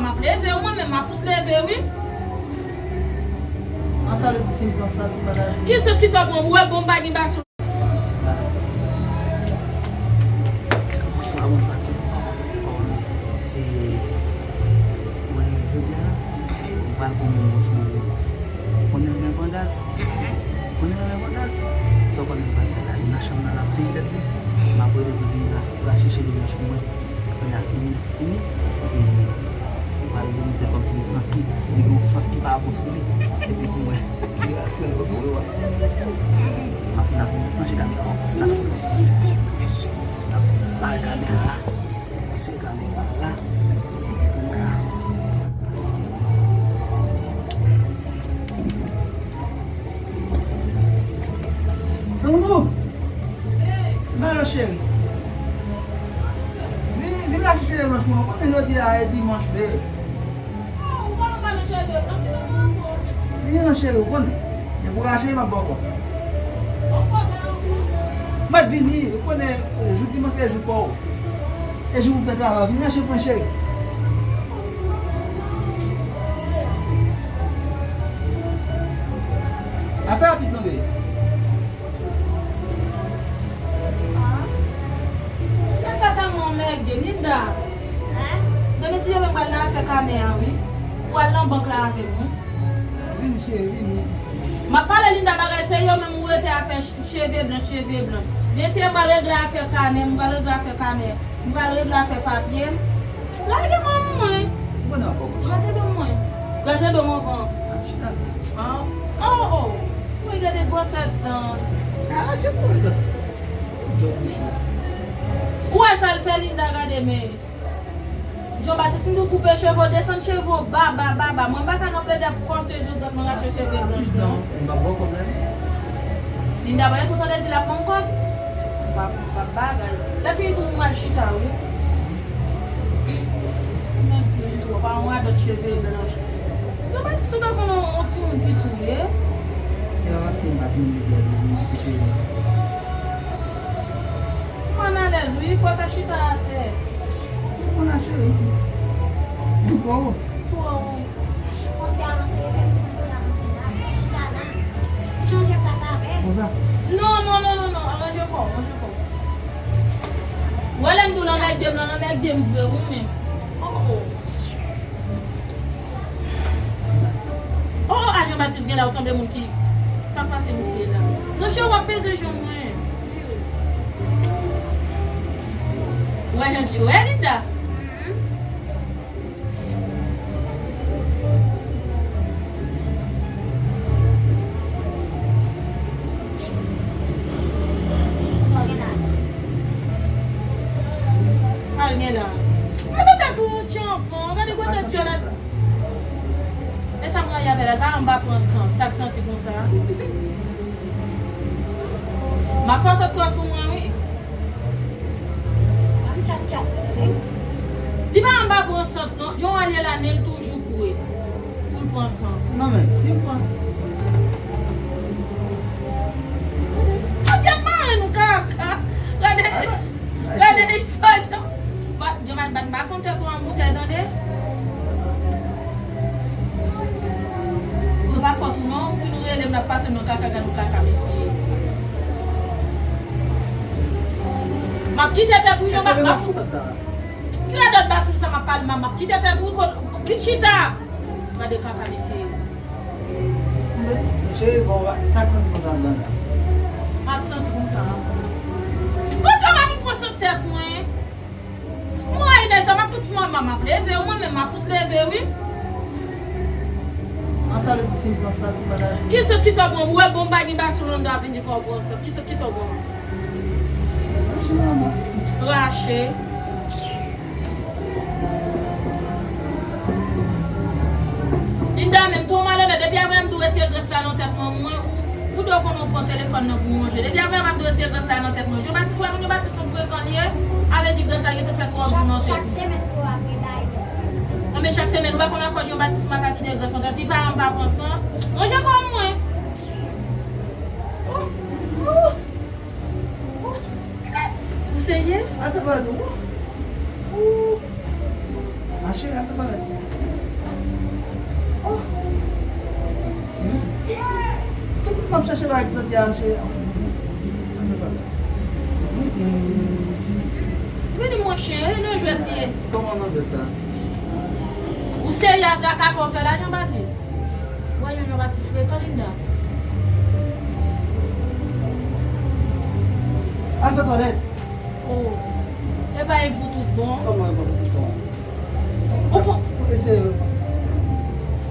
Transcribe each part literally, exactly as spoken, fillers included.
M ap leve w, mwen menm, m ap fout leve, wi. An sa vle di si m pran sant, m pa ka jwe? Ki sant, ki sant, bon, ou wè, bon, m pa gen bason. Bonswa, bonswa, ti kòman nou ye, kòman nou ye? E, mwen, jodi a, m pral pran yon mòso. Ou konnen m renmen pran gaz? Ou konnen m renmen pran gaz? Sa w konnen m pral fè la, li nan chanm nan, l ap plenn tèt li. M ap rele pou vin la, pou al chèche li nan chanm mwen. Kounye a fini, fini. Epi, m pral vin fè kòmsi m santi, si li gen yon sant ki pa bon sou li. Epi pou mwen, ki reyaksyon li, epi w wè, w ap tande reyaksyon. M ap, n ap, n ap chita, n ap, n ap, n ap pase kamera a. Pase kamera a la. Epi pou m ka. Doudou! Vin la, cheri. Vin, vin la chèche blanch mwen. Ou konnen jodi a e dimanch de. Vini non, cheri, ou konnen. Men pou rache, m ap ba w kòb. Mwen vini, ou konnen, jou dimanch se jou pa w. E jou pou fè travay, vin rache pran, cheri. Afè rapid non, bebe. Kè sa tèlman mèg, Linda. Demen si Jovè pral nan afè kanè a, wi. Ou al nan bank la avè m, wi. Vini, cheri, vini. M ap pale Linda bagay serye, ou menm ou rete afè ch-, cheve blanch, cheve blanch. Mesye, m pral regle afè kanè, m pral regle afè kanè, m pral regle afè papye m. Lage manman mwen. Ou konnen ankò, mon chè. Gade do mwen. Gade do mwen ankò. Ah, chita la. Ah, oh, oh. Mwen gade gwosè dan. Ah, je pou regarde. Ou wè sa l fè Linda, gade men. Jean Baptiste, m tou koupe cheve w, desann cheve w ba, ba, ba, ba. Mwen m pa ka nan plede ap kòse je w, mwen rache cheve blanch non. M pa ba w kòb la non. Linda, pa gen tout an de di l ap ban m kòb. M pa, m pa bagay. Lè fini tou, m al chita, wi. Mwen di li tou, pa yon radòt cheve blanch. Jean Baptiste, ou pa konn yon, yon timoun piti w ye? E pa paske m pa timoun piti, m piti w. M ann alèz, wi, fò w ta chita atè. Ou la, cheri. Ou twò wo. Twò wo. Fon ti avanse, fè m fon ti avanse la. Chita la. Chanje plas avè m. Konsa. Non, non, non, non, non. Aranje kò w, aranje kò w. Wè lè m di w lanmède m, lanmède m vre, ou menm. Oh, oh. Oh, oh, a Jean Baptiste gen la, ou sanble moun ki, sa k pase misye la. Non, chè, w ap peze jan mwen. Wè, jan, wè, Linda. Al gen la. Gade tèt ou, tchanpan. Gade kote tèt la. E sa m rayi avè l la, l pa janm pa pran sant, sa k santi konsa. M ap fè sot twò sou mwen, wi. Li pa janm pa pran sant, non. Jan w al ye la, nen l toujou kwe. Pou l pran sant. Non, men, si m pran. Adyèt, maren nou kaka. Gade, gade, li fè jan. Bat, Jean Baptiste, bat, bat fon tèt ou an boutèy, tande? Mwen pa fòt ou non, si nou rele m, n ap pase m nan kaka, gad yon kaka, mesye. M ap kite tèt ou, Jean Baptiste, m ap fout. Ki radòt basou sa m ap pale, m ap kite tèt ou, vin chita. Gade kaka, mesye. Men, cheri, bon, sa k santi konsa anndan la? M ap santi konsa. Bon, travay m pran sou tèt mwen. Mwen, Inès, m ap fout manman, m ap leve, mwen menm, m ap fout leve, wi. An sa vle di si m pran sant, m pa ka jwe? Ki sant, ki sant w pran? Ou wè, bon, m pa gen bason, lè m ta vin di kò w pran sant. Ki sant, ki sant w pran? Rache manman. Rache. Linda, menm tou malonèt, depi apre m tou retire grèf la nan tèt mwen, mwen, ou, ou dwe konn ou pran telefòn nan pou manje. Depi apre m ap retire grèf la nan tèt mwen. Jean Baptiste, wè moun Jean Baptiste yon frekan li ye, a vle di grèf la gentan fè twòp jou nan tèt li. Chak semèn pou apre bay. Anben chak semèn, ou wè konn akò Jean Baptiste m pa ka kite grèf nan tèt li, paran m pa pran san. Ranje kò mwen. Ou serye? Al fè toalèt ou. Ou. Ma cheri, al fè toalèt. Tout moun ap chache bagay ki soti a, se. Vini monchè, e nan jwèt li ye. Kòman nan jwèt la? Ou serye ak kaka w fè la, Jean Baptiste? Wè, Jean Baptiste frekan, Linda. Al fè twalèt. Oh. E pa e pou tout bon. Kòman e pa pou tout bon? Ou pou...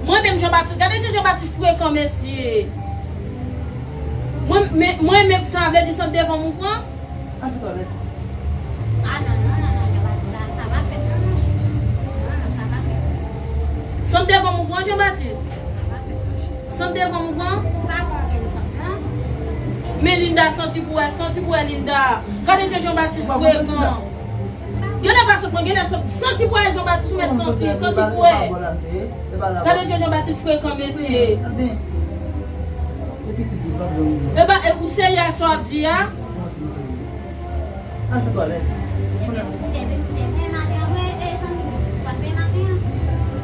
Mwen menm Jean Baptiste, gade jan Jean Baptiste frekan, mesye. Mwen, men, mwen menm sa vle di sant devan m ou pran? Al fè twalèt. Ah non, non, non, non, Jean Baptiste, sa, sa pa fèt non, monchè. Non, non, sa pa fèt. Sant devan m ou pran, Jean Baptiste? Sa pa fèt, monchè. Sant devan m ou pran? Pa pran okenn sant, non. Men Linda, santi pou wè, santi pou wè, Linda. Gade jan Jean Baptiste frekan. Genlè pa sot mwen, genlè sot. Santi pou wè Jean Baptiste ou mèt santi, santi pou wè. Gade jan Jean Baptiste frekan, mesye. E ba, e ou serye ak sa w ap di a? Al fè twalèt.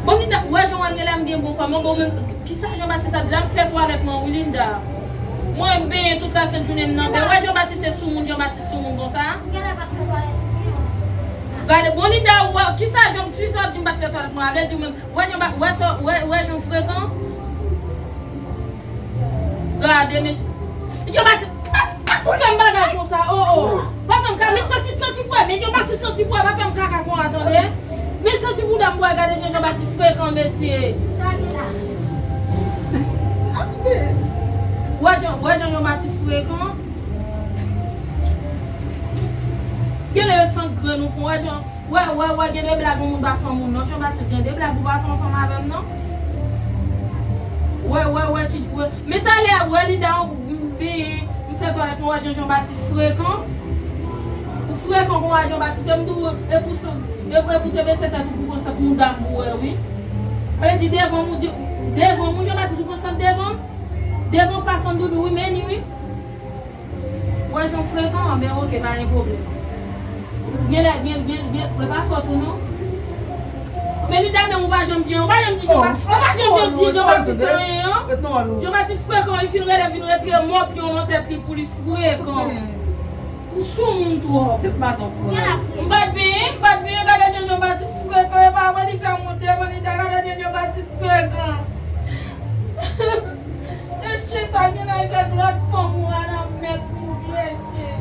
Bon, Linda, wè jan w al genlè m gen bon kòman, bon, men kisa Jean Baptiste ap di la, m fè twalèt mwen, wi, Linda. Mwen, m benyen tout lasent jounen m nan bè. Wè Jean Baptiste se soumoun, Jean Baptiste soumoun konsa. Gade, bon, Linda, wè, kisa jan m ti sa w ap di m pa t fè twalèt mwen, avè di w menm, wè jan ba, wè sa, wè, wè jan frekan. Gade, men, Jean Baptiste, pa, pa fout fè m bagay konsa, oh, oh. Pa fè m ka, men santi, santi pou wè, men Jean Baptiste santi pou wè, pa fè m kaka konsa, tande. Men santi bouda m pou wè, gade jan Jean Baptiste frekan, mesye. Sa gen la? Wè jan, wè jan Jean Baptiste frekan. Genlè yo sant grenn ou pran, wè jan, wè, wè, wè, gen de blag yon moun pa fè yon moun, non, Jean Baptiste, gen de blag ou pa fè ansanm avè m, non. Wè, wè, wè, ki, wè. Men talè, wè, Linda, m, m, m fè twalèt mwen, wè jan Jean Baptiste frekan. Ou frekan konsa, Jean Baptiste, m di w, e pou, e, e pou te bese tèt ou pou pran sant mouda m pou wè, wi. Vle di devan moun, di, devan moun, Jean Baptiste, ou pran sant devan m? Devan pa sant doudou, wi, men ni, wi. Wè jan frekan an, ben oke, pa gen pwoblèm. Genlè, gen, gen, gen, e pa fòt ou non. Men Linda menm ou pa janm di, ou pa janm di, Jean Baptiste, ou pa janm di, Jean Baptiste anyen an. Jean Baptiste frekan, li fin rele, vin retire mòpyon nan tèt li pou li frekan. Ou soumoun twòp. M pa t benyen, m pa t benyen, gade jan Jean Baptiste frekan, e pa vre li fè m wont devan Linda, gade jan Jean Baptiste frekan. E chen sa gen nan kèk lòt fanm ou a nan mèt pou vye chen.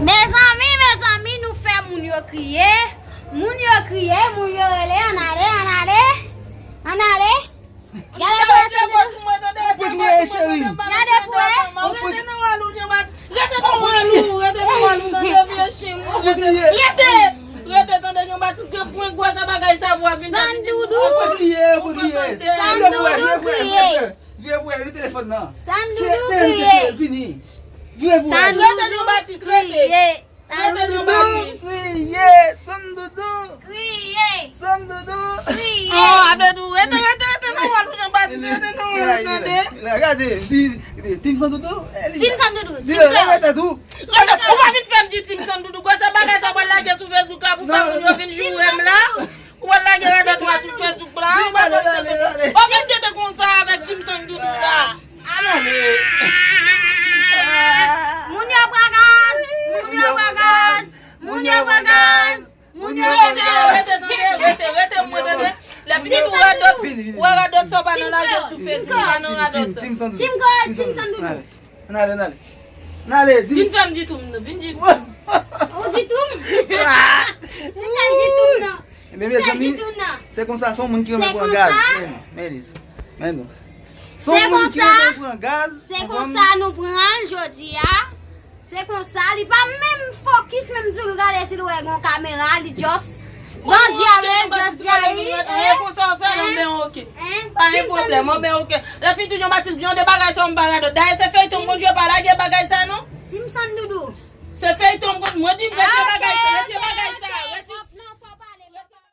Mezanmi, mezanmi, nou fè moun yo kriye. Moun yo kriye, moun yo rele, ann ale, ann ale, ann ale. Gade pou wè, se de... Gade pou wè. Rete nan wòl ou, Jean Baptiste. Rete nan wòl ou, rete nan wòl ou, tande vye chen, rete. Rete, rete, tande Jean Baptiste, gen pwen gwòs a bagay sa pou ap vin. Sandoudou. Sandoudou kriye. Vye pou wè, li telefòn nan. Sandoudou kriye. Vini. Vye pou wè. Rete Jean Baptiste, rete. Sandoudou kriye, Sandoudou kriye, Sandoudou kriye. Oh, Abedou, rete, rete, rete nan wòl ou, Jean Baptiste, rete nan wòl ou, tande. Gade, Tim Sandoudou, Tim Sandoudou, Tim Sandoudou. Rete, ou pa vin fè m di Tim Sandoudou, gwo se bagay sa w pral lage sou Facebook la pou fè moun yo vin joure m la. Ou pral lage radòt ou a sou Facebook la, ou pral fè m tete konsa avèk Tim Sandoudou la. Moun yo pran gaz! Moun yo pran gaz! Moun yo pran gaz! Moun yo pran gaz! Rete, rete, tande, rete, rete, mwen tande. Lè fini ou radòt, ou radòt sa w pa nan lage sou Facebook, ou pa nan radòt sa. Team God, Team Sandoudou. Ann ale, ann ale. Ann ale, di. Vin fè m di tou m nan, vin di tou m. Ou di tou m? Vin fè m di tou m nan. Ebyen, mezanmi, se konsa, se yon moun ki renmen pran gaz. Men, men li, men nou. Se yon moun ki renmen pran gaz. Se konsa nou pran l jodi a. Se konsa, li pa menm fokis menm sou l gade si l wè gon kamera, li just bandi a menm, just di a, e konsa w fè l, men oke. Pa gen pwoblèm, mwen, men oke. Lè fin toujou Matis, jan de bagay sa, m pa gade. Dayè, se feyton m konn jwe, pa lage bagay sa, non. Di m sa, Doudou. Se feyton m konn, mwen di m konn jwe bagay.